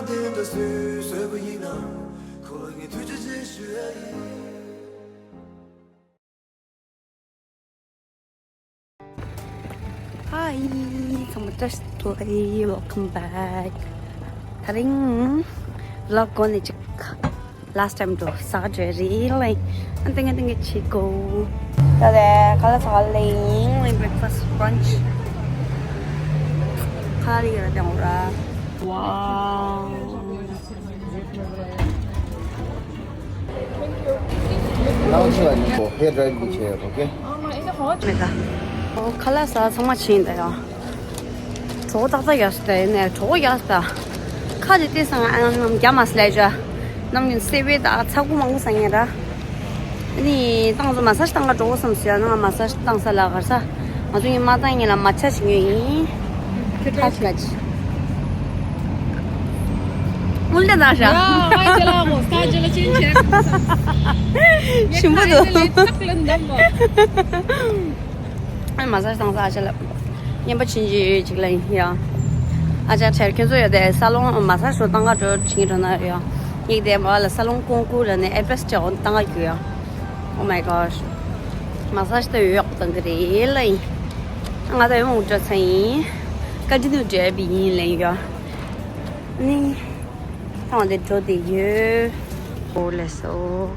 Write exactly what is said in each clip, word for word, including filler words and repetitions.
དེ་འདྲ་སུས་བཟོས་པ་ཡིན་ན། ཁོ་ལ་ངས་ཐུགས་རྗེ་ཆེ་ཞུ་ཡ་ཡིན། Hi, ཚང་མ་བཀྲ་ཤིས་བདེ་ལེགས། Welcome back. དེ་རིང་vlog་གོ་ནས་ཅིག last time་དུ་ཟ་ག་འགྲོ་རེད་ལ། ཨ་ཏིང་ཏིང་ཅིག་གོ། ད་ལྟ་ཁ་ལག་ཟ་ག་ལ་ཡིན་ལ། Breakfast, brunch. ཁ་ལག་ཡོད་ར་དེ་འོ་ར། Wow. ནང་ཆེ་བ་ནི་ཧེ་ཌ་རའི་ཝི་བྱས་ཡོད་པ། ཨོ་ཀེ། མེད་ད། ཨོ་ཁ་ལག་ཟ་ཚང་མ་ཕྱིན་ད་ཡ། གྲོད་ཁོག་ཏག་ཏག་ཡོད་ས་ད། ཡིན་ནའི་གྲོད་ཁོག་ཡོད་ས་ད། ཁ་དེ་ལྟས་སང་ཨ་ནམ་རྒྱ་མ་སླེབས་བྱ། ནམ་རྒྱུན་སེ་བའི་ད་ཚ་ཁུ་མང་པོ་ཟ་ངེས་ར། ཨ་ནི་ཏང་ཚོ་མ་སཱ་ཇི་བཏང་ག་འགྲོ་དགོས་བསམ་སོང་ཡ། ནང་མ་སཱ་ཇི་བཏང་ས་ལ་གར་ས། ང་ཚོ་ཡིན་མ་བཏང་ངེས་ལ་མ་ཆ་ཞིག་ཡོད་ཡིན། ཁ་ཆ་ཆ། ཨུལ་ཏེ་ན་ཤ། ཞིམ་པོ་འདུག་ཨ་མ་སཱ་ཇི་བཏང་ས་ཨ་ཅག་ལ་རྔན་པ་ཕྱིན་ཅི་ཡོད་ཅིག་ལ་ཡིན་ཡ། ཨ་ཅག་ཁྲེར་ཁྱོད་ཚོ་ཡོད་དེ་ས་ལོང་མ་སཱ་ཇི་བཏང་ག་འགྲོ་ཕྱིན་འགྲོ་ན་ཡ། ཡིག་དེ་མ་ལ་ས་ལོང་ཀོང་ཀུ་ར་ནས་ཨེ་ཌ་རེ་སི་ཅག་བཏང་ག་རྒྱུ་ཡ། Oh my gosh. མ་སཱ་ཇི་ད་ཡོད་ཡོག་བཏང་གི་རེད་ལ་ཡིན། ང་ད་ཡོང་འགྲོ་ཚ་ཡིན། ཀ་འདི་ནུ་འདྲེ་བི་ཡིན་ལ་ཡིན་ཡ། ནི། ཐང་དེ་འགྲོ་དེ་ཡོད། འོ་ལེ་སོ།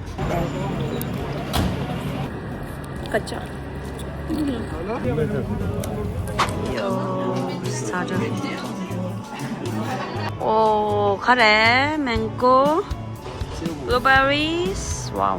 ཀ་ཅག་ཡོ། ས་ཏྲ། ཨོ་ག་རེ། མེང་གོ། Blueberries. Wow.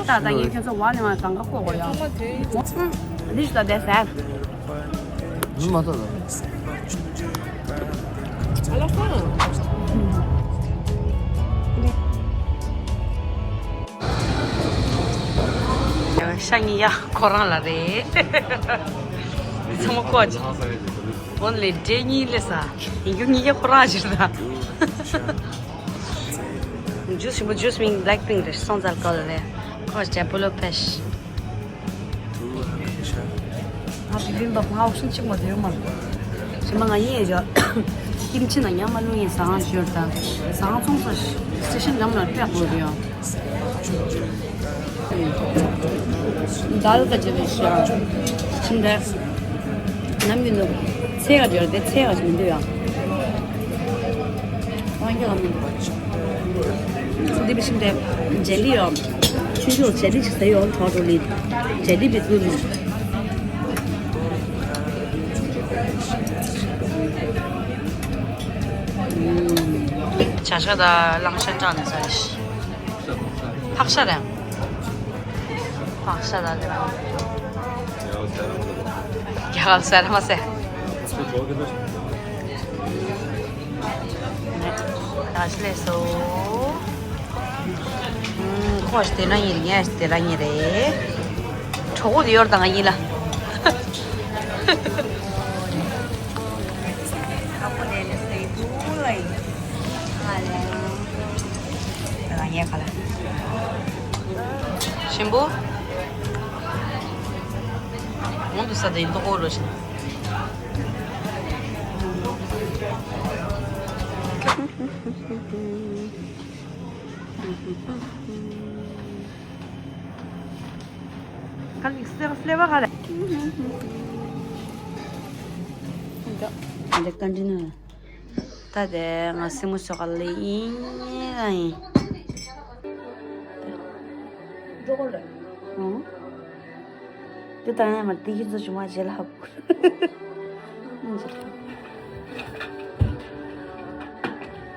ད་ད་ངས་ཁྱོད་ཚོ་བ་ནས་མ་གང་ག་བཀོག་གོ་ཡ། འདི་ཞིག་ད་བསྡད་ཟེར། མི་མ་ཐོག་ལ། ཤ་ཉེ་ཡ་ཁོ་རང་ལ་རེད། ཚང་མ་ཁོ་ཅི། འོན་ལས་འདྲེ་གཉིས་ལས་ས། ཡིན་རྒྱུ་གཉིས་ཀ་ཁོ་རང་ཞིག་ད། ཇུས་ཞིམ་པོ། ཇུས་མིང་Blackpink་རེད། སོང་ཙལ་ཀོ་ལ་ལས། ཁོ་ཅི་པོ་ལོ་ཕེ་ཤི། ང་བི་བི་འབབ་ང་འོག་ཤིང་གཅིག་མ་དོན་མ། ཞིམ་པ་ང་ཡིན་ཡ་ཇོ། ཀིམ་ཆི་ན་ཉ་མ་ལུང་ཡིན་ཟ་ང་ཞོར་དང་། ཟ་ང་ཚོང་ས་སི་ཤིན་འགྲམ་ལ་སྤྲད་དགོས་རེད་ཡ། དལ་ག་ཅི་རེད་ཤག་ཕྱིན་དེ། ནམ་རྒྱུན་དུ་ཚེ་ག་ཅི་རེད་དེ་ཚེ་ག་ཅི་མི་འདུག་ཡ། འདི་བི་ཤིང་དེ་ཇེ་ལི་ཡོ། ཆུང་ཆུང་ཇེ་ལི་ཞིག་ཟེར་ཡོང་གྲོགས་གྲོགས་ལི། ཇེ་ལི་བི་ཚུལ་ལི། བྱ་ཤ་དང་གླང་ཤ་བཀྲག་ནས་ཟ་ཤི། ཕག་ཤ་རེད། ཕག་ཤ་དང་དེ་རང་། རྒྱ་གར་ཟེར་མ་ཟེར། ད་ཤི་ལས་སོ། ཁོ་ཞིག་དེ་འདྲ་ཡིན། ངས་དེ་འདྲ་ཡིན་རེད། གྲོགས་པོ་དེ་ཡོར་དང་ཡིན་ལ། ཞིམ་པོ། གོང་དུ་ས་དེ་ཡིན་ཏོ་ཨོ་རོ་ཞིམ། ག་ལི་སེ་ཕ་ལེ་བ་ག་ལེ། འདི་ཀན་ཌི་ནི། ད་དེ་ང་སེ་མོ་སོ་ག་ལེ་ཡིན་ཡིན། འགྲོ་གོ་ལེ། ཨང་། འདི་ད་ཡང་མ་དེ་ཡིན་ཚོ་ཞུ་མ་བྱེད་ལ།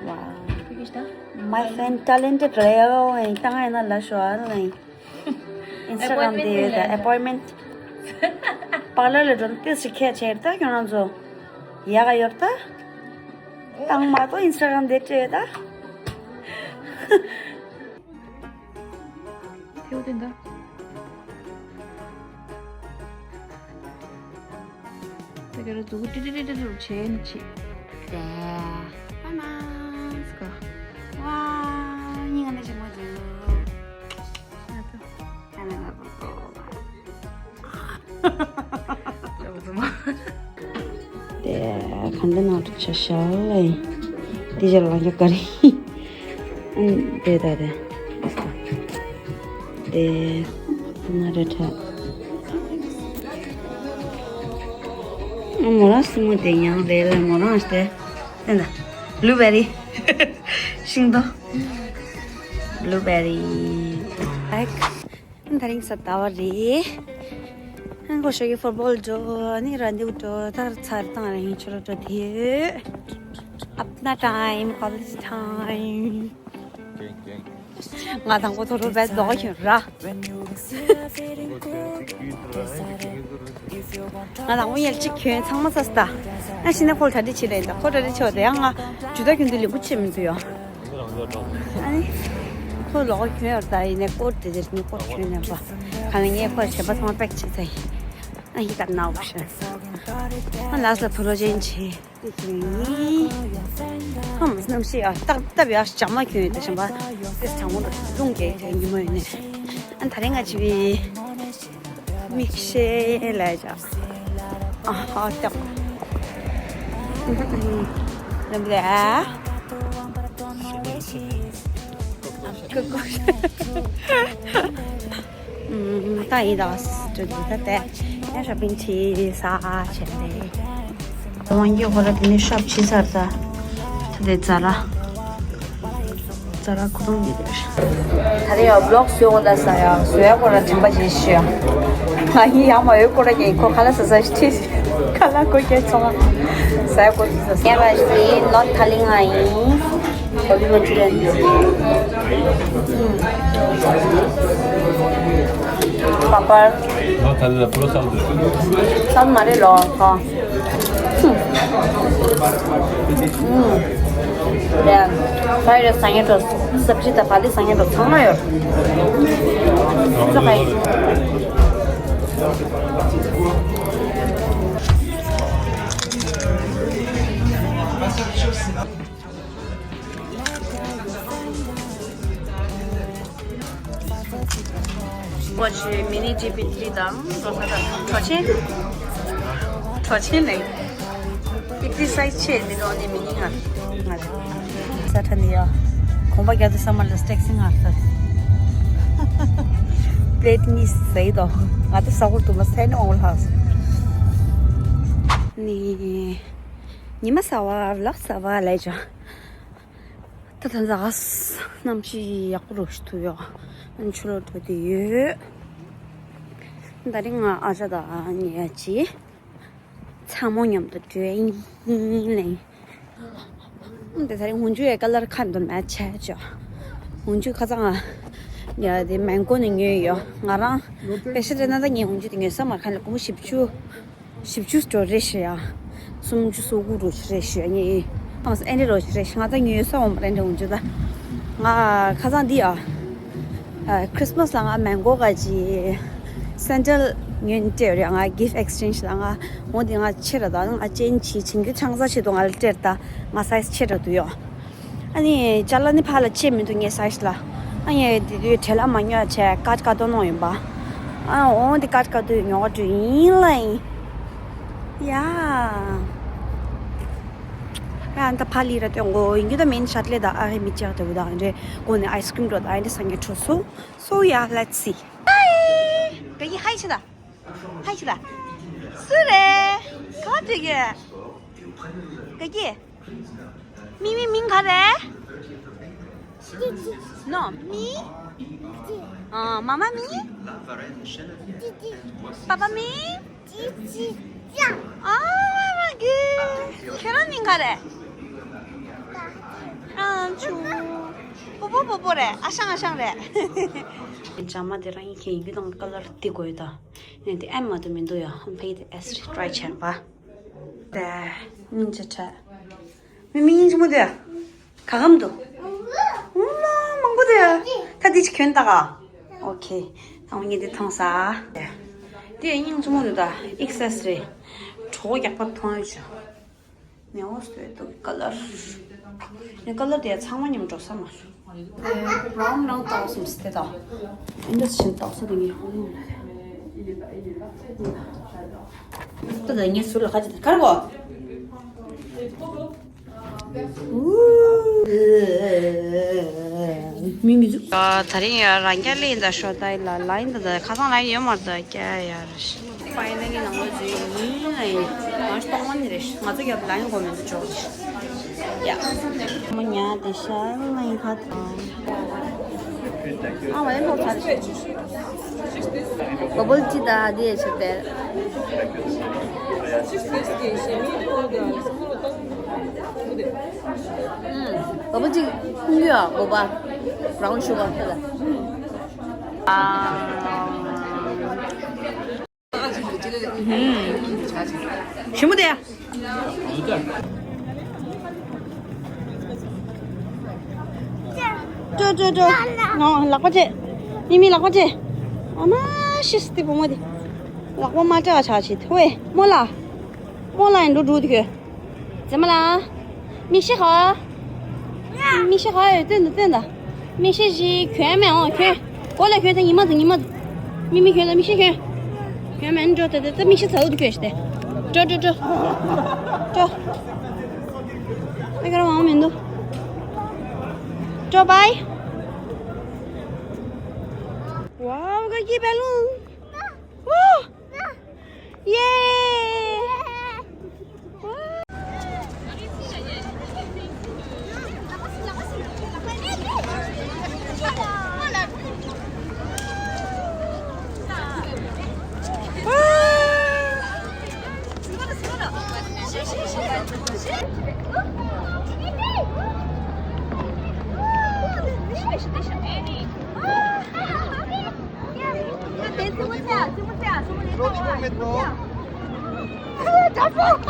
Wow. My friend talented རེད། ཡང་ཡིན་ན་ལ་ཤོ་ཨ་ལེ། Instagram དེ་ཡོད་ད། Appointment. པཱ་ལར་ལ་འགྲོ་ན་ཏིས་ཞིག་ཁྱད་ཆེ་ད་ཁྱོད་རང་ཚོ། ཡག་ག་ཡོད་ད། དང་མ་གཏོགས་Instagram དེ་སྤྲད་ད། ཐེའུ་དེ་འདྲ། དེ་ག་རེ་འཛུགས་ཀྱི་ཏི་ཏི་ཏི་ཏི་ཏི་བྱས་ནི་ཆེ། ཏེ། ཧ་མ་སྐོ། ཝ། སྙིང་ང་ནས་ཆེན་མོ་འདུག་ཨ་ཏོ། ཨ་ན་ན་པོ་པོ། ལོག་ཙམ་མ། ཏེ། གང་འདྲ་ནང་དུ་ཆ་ཤ་ལེ། དེ་ཅར་ལང་ཀྱ་ཀ་རི། ཨན་དེ་ད་དེ། དེ། ན་རེ་ཁྲ། ཨ་མོ་རང་སྲིན་མོ་དེ་ཡང་རེད་ལ་མོ་རང་སྟེ། དེ་འདྲ། བླུ་བེ་རི། ཤིང་ཏོག་བླུ་བེ་རི། ཨེག་ད་རིང་གཟའ་ཟླ་བ་རེད། ཨ་ཁོ་ཤོ་གི་ཕུཊ་བོལ་འགྲོ་ནི་ར་འདིའུ་འགྲོ་ད་ཚར་བཏང་ར་ཡིན་ཆོ་རོ་འགྲོ་དེ། ཨབ་ན་ཊའིམ་ཀོ་ལེཇ་ཊའིམ། ང་དང་པོ་ཐོ་རོ་བེད་ལོག་ཡོད་ར། ང་དང་པོ་ཡལ་གཅིག་གྱོན་ཚང་མ་ཚ་སྟ། ཨ་ཤི་ན་ཁོ་གྲ་སྒྲིག་བྱེད་རེད་ད་ཁོ་གྲ་སྒྲིག་བྱེད་པ་དེ་ཡང་ང་ཇུ་ད་གྱོན་དུས་ལེགས་པོ་བྱེད་མི་འདུག་ཡོ། ཨ་ནི། ཁོ་ལོག་གྱོན་ཡོད་ད་ཡིན་ནའི་ཀོ་ཊི་དེ་དེར་ངས་ཀོ་ཊི་གྱོན་ནས་པ། ག་ལ་ངས་ཁོ་བྱེད་པ་ཚང་མ་པེག་བྱེད་ཚ་ཡིན། ཨ་ཡི་ཀ་ནའོ་ཤ། ཨ་ལ་ས་ཕུ་རོ་ཅན་ཆེ། ཧམ་གནམ་གཤིས་ཡག་སྟབས་སྟབས་ཡག་ཞྭ་མ་གྱོན་ཡོད་དེ་ཞིམ་པ་དེ་གྲང་མོ་རླུང་རྒྱག་རྒྱག་ཉི་མ་ཡོད་ནས། ཨ་ད་རེས་ང་བྱིས་པའི་མིག་ཤེལ་ལ་ཡ་ཨ་ཧ་སྟབས། ལམ་ལ་ཨ། ཀུ་ཀུ། ད་ཡིན་ད་སྤྲོད་དུས་ད་ལྟ་ཡང་ཤོ་པིང་བྱེད་ས་བྱས་ཏེ། ཝང་གི་ཧོ་ར་དེ་ནས་ཤོབ་ཕྱི་སར་ད་ད་དེ་ཛ་ར་ཛ་ར་ཁོ་རང་གི་རེད། ད་རེས་ཡང་བི་ལོག་བཟོས་འོང་ད་ས་ཡ་བཟོ་ཡ་ཁོ་ར་དྲན་པ་བརྗེད་ཤི་ཡ། ང་ཡིན་ཡ་མ་ཡོད་ཁོ་ར་ཀྱི་ཁོ་ཁ་ལ་ས་ས་ཤི་ཁ་ལ་ཁོ་སྐྱེ་ཚོང་ས་ཡ་ཁོ་ཚོ་ས་ས་ཡ་བ་ཤི་ནོར་ཐ་ལི་ང་ཡིན། Olive Manchurian. Papad. ཚང་མ་རེད་ལོ། ཧ། ཧུམ། ཧུམ། ཡ། ཕ་ཡི་རེ་སང་ཉེ་འགྲོ། སབ་ཇི་དང་བ་ལི་སང་ཉེ་འགྲོ་ཚང་མ་ཡོད། ཙོག་ཨེ། ཀོ་ཆི་མི་ནི་ཇི་པི་ཐི་དང་འགྲོ་ས་དང་གྲོ་ཆེན། གྲོ་ཆེན་ལེགས། པི་ཐི་སའི་ཆེ་མི་རོ་ནི་མི་ནི་ང་ང་ས་ཁྲ་ནི་ཡ། གོམ་པ་རྒྱ་དུ་ས་མ་ལ་སྟེག་སིང་ང་ས། པླེ་ཊི་ནི་ཟེར་དོ། ང་དུ་ས་ཧོར་དུ་མ་སེ་ནོ་ལྷག་ནི། ཉི་མ་གསར་བ་ལག་གསར་བ་ལས་ཀྱང་། ད་ད་ཟ་གནམ་གཤིས་ཡག་པོ་རོ་ཞིག་ཐུག་ཡོད། ཨ་ནི་ཆུ་ལོག་འགྲོ་དེ་ཡོད། ད་རིང་ང་ཨ་ཞ་དང་ཉེ་ཡ་ཅི། ཚ་མོ་མཉམ་དུ་འགྲོ་ཡིན་ལེ། ད་ད་རིང་འོན་ཆུ་ཡ་ཀ་ལར་ཁ་འདོན་མ་བྱས་ཅོ། འོན་ཆུ་ཁ་ཚང་ང་། ཡ་དེ་མེང་གོ་ནས་ཉོས་ཡོད་ང་རང་། པེ་ཤ་དེ་ན་ད་ངས་འོན་ཆུ་དེ་ཉོས་ས་མ་ཁ་ལ་ཀུ་མོ་བཞི་བཅུ། བཞི་བཅུ་འགྲོ་རེད་ཤི་ཡ། སུམ་ཅུ་སོ་དགུ་རུ་རེད་ཤི་ཡ་ནི། ཨང་ཨེ་འདྲ་རོ་ཞིག་རེད་ཤི་ང་ད་ཉོས་ས་འོང་མ་རེད་འདྲ་འོང་ཅི་ད། ང་ཁ་སང་འདི་ཡ། ཁྲི་སི་མ་སི་ལ་ང་མེང་གོ་ག་ཅི། སེན་ཌལ་ཉོས་སྤྲད་རེད་ང་gift exchange ལ་ང་འོང་དེ་ང་ཆེ་ར་ད་ང་ཅན་ཆི་ཆིང་གི་ཆང་ས་ཆེ་དུ་ང་ལ་སྤྲད་ད་ང་སའི་སི་ཆེ་ར་དུ་ཡོ། ཨ་ནི་ཅ་ལག་ནི་ཕར་ལ་ཕྱེ་མི་འདུག་ངའི་སའི་ལ། ཨ་ངས་དེ་དུས་བྲེལ་ལ་མ་ཉོ་བྱས་ཀ་ཀ་ཏོ་ནོ་ཡིན་པ། ཨ་འོང་དེ་ཀ་ཀ་ཏོ་ཉོ་ག་འགྲོ་ཡིན་ལ་ཡིན། ཡ། ཨ་ད་ཕ་ལི་ར་ཏོ་ངོ་ཡིན་གྱི་ད་མིན་ཤ་ལེ་ད་ཨ་ཧེ་མི་ཅག་ཏོ་ད་ཨ་འདྲེ་གོ་ནས་ཨའི་སི་ཀྲིམ་འགྲོ་ད་ཨ་འདྲེ་སང་ཉིན་འགྲོ་སོ། So yeah, let's see. Hi. ག་གི་ཧའི་ཆི་ད། ཧའི་ཆི་ད། སུ་རེད། ག་དེ་གི། ག་གི། མི་མི་མིང་ག་རེད། ནོ་མི། ཨ་མ་མ་མི། པ་པ་མི། ཨ་མ་གི། ཁྱེད་རང་མིང་ག་རེད། ཨ་ཆུ། པོ་པོ་པོ་པོ་རེད། ཨ་ཤང་ཨ་ཤང་རེད། ཇ་མ་དེ་རང་ཡིན་མཁན་ཡིན་གི་དང་ཀ་ལར་དེ་དགོས་ད། ནས་དེ་ཨེམ་མ་དུ་མི་འདུག་ཡ། ཧམ་ཕེ་དེ་ཨེ་སི་རི་ཊི་རའི་བྱས་པ། དེ་སྙིང་རྗེ་ཁྲ། མི་མི་སྙིང་རྗེ་མོ་དེ། ག་གམ་འདུག་ཨུ་མ་མང་པོ་དེ། ད་དེ་ཅི་གྱོན་ད་ག་ཨོ་ཁེ། ད་ངས་དེ་ཐང་ས། དེ་སྙིང་རྗེ་མོ་དེ་ད་ཨེག་སེ་སི་རི། གྲོགས་རྒྱག་པ་མཐོང་ཡོད་ཅོ། ནེའོ་སི་ཊི་ཊི་ཀ་ལར། ནེའོ་ཀ་ལར་དེ་ཚང་མ་མཉམ་འགྲོ་ས་མ་རེད། ཨེ་བྷ་རའུན་རང་ཏོག་ཙམ་དེ་དང་། ཨིན་ཌི་སི་ཆེན་ཏོག་ཙམ་དེ་ངས་ཧོ་ཡོང་ལ། ད་ད་ངས་ཟུར་ལ་ཁ་ཅིག་གར་གོ། མི་མི་འཇུག་ད་རིང་ཡང་རང་རྐྱ་ལེན་ད་ཤོ་ད་ལ་ལ་ཡིན་ད་ད་ཁ་སང་ལ་ཡོད་མ་རེད་ད་རྐྱ་ཡར། ཕ་ཡིན་ན་ངའི་ནང་ལོ་རྫུན་ཡིན་ལ་ཡིན། ང་ཚོ་གཡོག་ལ་ཡིན་གོ་མི་འདུག་ཅོག་ལ་ཡིན་གོ་མི་འདུག་ཅོག་ལ། ཡ། མོ་ཉལ་བསྡད་ཤག་ལ་ཡིན་ཁ་ཐང་། ཨ་མ་ཡིན་ནོ་ཚར་ཤག་བ་བུལ་ཊི་དང་དེ་བྱས་པས། ཨུམ། བ་བུལ་ཊི་ཁུང་གཡུ་ཨ་བོ་པ། བྷ་རའུན་ཤུ་གར་ཁ་ལ། ཞིམ་པོ་དེ། ཅོ་ཅོ་ཅོ། ཨོ་ལག་པ་བྱས། མི་མི་ལག་པ་བྱས། ཨ་མ་ཤི་སྟེ་བུ་མོ་དེ། ལག་པ་མ་བྲལ་བ་ཆགས་བྱེད་དེ་ཝེ་རྨོ་ལགས། རྨོ་ལགས་ཡིན་འགྲོ་འགྲོ་དེ་ཁྱོད། ཛེ་མ་ལ། མི་ཤི་ཧ། མི་ཤི་ཧ་ཡོད་སྟོན་དང་སྟོན་དང་། མི་ཤི་ཞིག་གྱོན་མེད་ཨོ་གྱོན། གོ་ལ་གྱོན་ད་ཉི་མ་དང་ཉི་མ་དང་། མི་མི་གྱོན་ད་མི་ཤི་གྱོན། གྱོན་མེད་འགྲོ་ད་ད་ད་མི་ཤི་ཚ་འུ་དུ་གྱོན་ཤི་ཏེ། འགྲོ་འགྲོ་འགྲོ། འགྲོ། ཨ་ཀ་ར་ཝང་མི་འདུག་འགྲོ་བའི། ཝའོ་ག་གི་བེ་ལུང་། ཝའོ། ཡེ།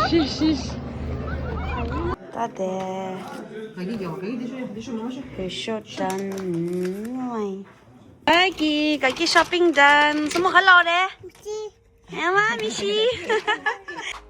ཤི་ཤི་ཤི། ད་དེ། བོད་ཤོག་དྲན་ལ་ཡིན། ཨ་ཀི་ག་ཀི་ཤོ་པིང་དྲན་སུ་མོ་ག་ལོ་རེད། ཨེ་མ་མི་ཤི།